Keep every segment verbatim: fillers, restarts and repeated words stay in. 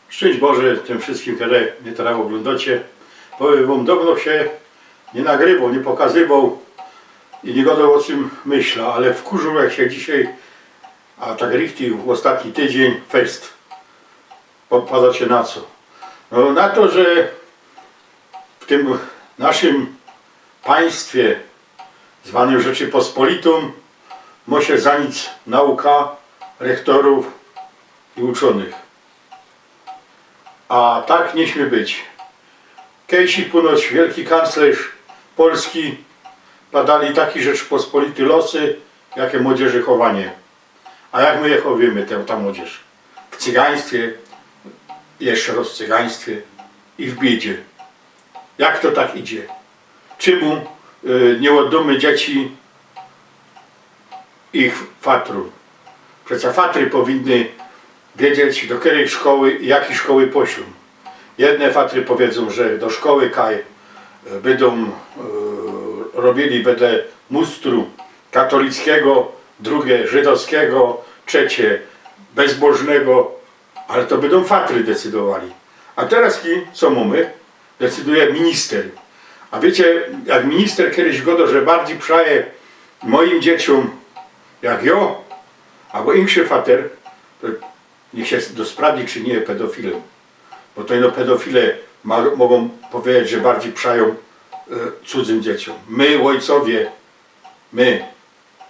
Szczyńść Boże tym wszyjskim, kere mie teroz ôglōndocie. Powiym wōm, downo sie niy nagrywoł, niy pokazywoł i niy godoł, ô czym myśla, ale wkurziōł żech sie dzisiej, a tak richtig w ôstatni tydziyń fest. Po-, padacie na co? No, na to, że w tym naszym państwie zwanym Rzeczypospolitōm może zanić nauka rechtorōw i uczōnych. A tak niy śmie być. Kejsi pōnoć wielki kanclerz Polski padali taki Rzeczypospolity losy, jak i młodzieży chowanie. A jak my je chowymy, tã, ta młodzież? W cygaństwie, jeszcze roz w cygaństwie i w biydzie. Jak to tak idzie? Czymu, y, niy ôddōmy dzieci ich fatrōm? Przeca fatry powinny wiedzieć, do kerej szkoły i jakij szkoły posziōm. Jedne fatry powiedzōm, że do szkoły kaj, y, bydōm, y, robiyli wedle mustru katolickigo, drugie żydowskigo, trzecie bezbożnego, ale to bydōm fatry decydowali. A teroz ki-, co mōmy? Decyduje minister. A wiycie, jak minister kedyś godoł, że bardzij przaje mojim dzieciōm jak jo, abo inszy fater, to niych sie dosprawdzi, czy niy je pedofilym. Bo to ino pedofile ma-, mogōm powiedzieć, że bardzij przajōm, e, cudzym dzieciōm. My, ôjcowie, my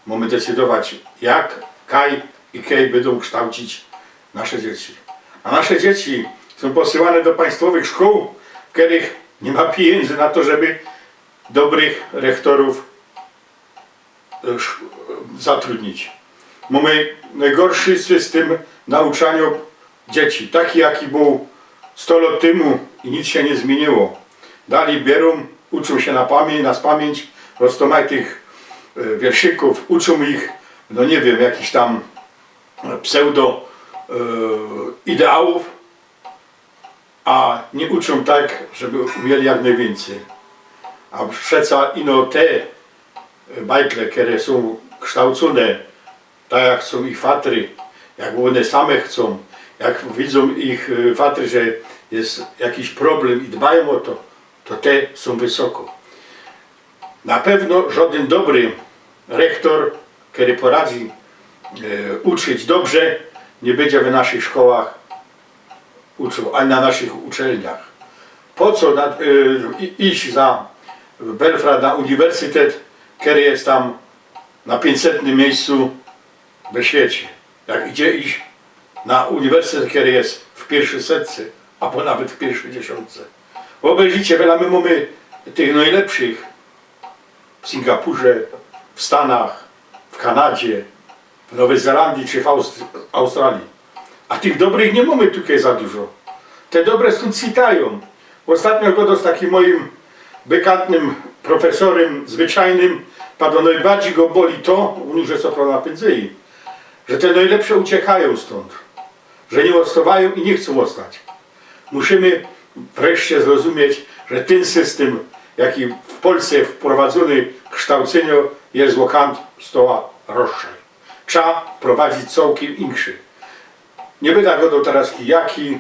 mōmy decydować, jak, kaj i kej bydōm ksztołcić nasze dzieci. A nasze dzieci sōm posyłane do państwowych szkoł, w kerych niy ma pijyndzy na to, żeby dobrych rechtorōw, e, sz-, zatrudnić. Mōmy nojgorszy systym nauczaniŏ dzieci, taki, jaki bōł sto lŏt tymu i nic sie niy zmiyniło. Dali bierōm, uczōm sie na pamię-, na spamiyńć roztōmajtych, e, wierszikōw, uczōm ich, no niy wiym, jakichś tam, e, pseudo, e, ideałōw, a niy uczōm tak, żeby umieli jak nojwiyncyj. A przeca ino te bajtle, kere sōm ksztołcōne tak, jak chcōm ich fatry, jak ône same chcōm, jak widzōm ich, e, fatry, że je jakiś problym i dbajōm ô to, to te sōm wysoko. Na pewno żŏdyn dobry rechtor, kery poradzi, e, uczyć dobrze, niy bydzie w naszych szkołach uczōł, ani na naszych uczelniach. Po co na, e, i-, iś za Belfra na uniwersytet, kery je tam na piyńćsetnym miyjscu we świecie? Jak idzie iś na uniwersytet, kery je w piyrszej setce, abo nawet w piyrszej dziesiōntce. Wyobraźcie, wiela my mōmy tych nojlepszych w Singapurze, w Stanach, w Kanadzie, w Nowyj Zelandyji czy w Aust-, Australii. A tych dobrych niy mōmy tukej za dużo. Te dobre stōnd sijtajōm. Ôstatnio godoł z takim mojim bekantnym profesorym zwyczajnym, padoł, nojbardzij go boli to, ôn już je co prawda na pynzyji, że te nojlepsze uciekajōm stōnd, że niy ôstŏwajōm i niy chcōm ôstać. Musimy wreszcie zrozumieć, że tyn systym, jaki w Polsce je wprowadzōny, ksztołcynio, je ôkant stoła rozstrzej. Trza wprowadzić cołkiym inkszy. Niy byda godoł teroz jaki,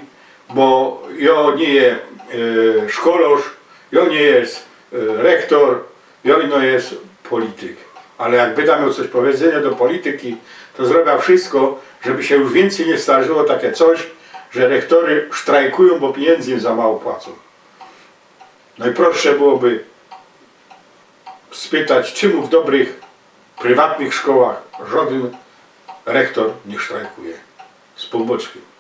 bo jo niy je, e, szkołŏrz, jo niy je, e, rechtor, jo ino je polityk. Ale jak byda mioł coś powiedzynio do polityki, to zrobia wszysko, żeby sie już wiyncyj niy zdarzyło take coś, że rechtory sztrajkujōm, bo piniyndzōm za mało płacōm. Nojprostsze byłoby spytać, czymu w dobrych, prywatnych szkołach żŏdyn rechtor niy sztrajkuje z Pōnbōczkiym.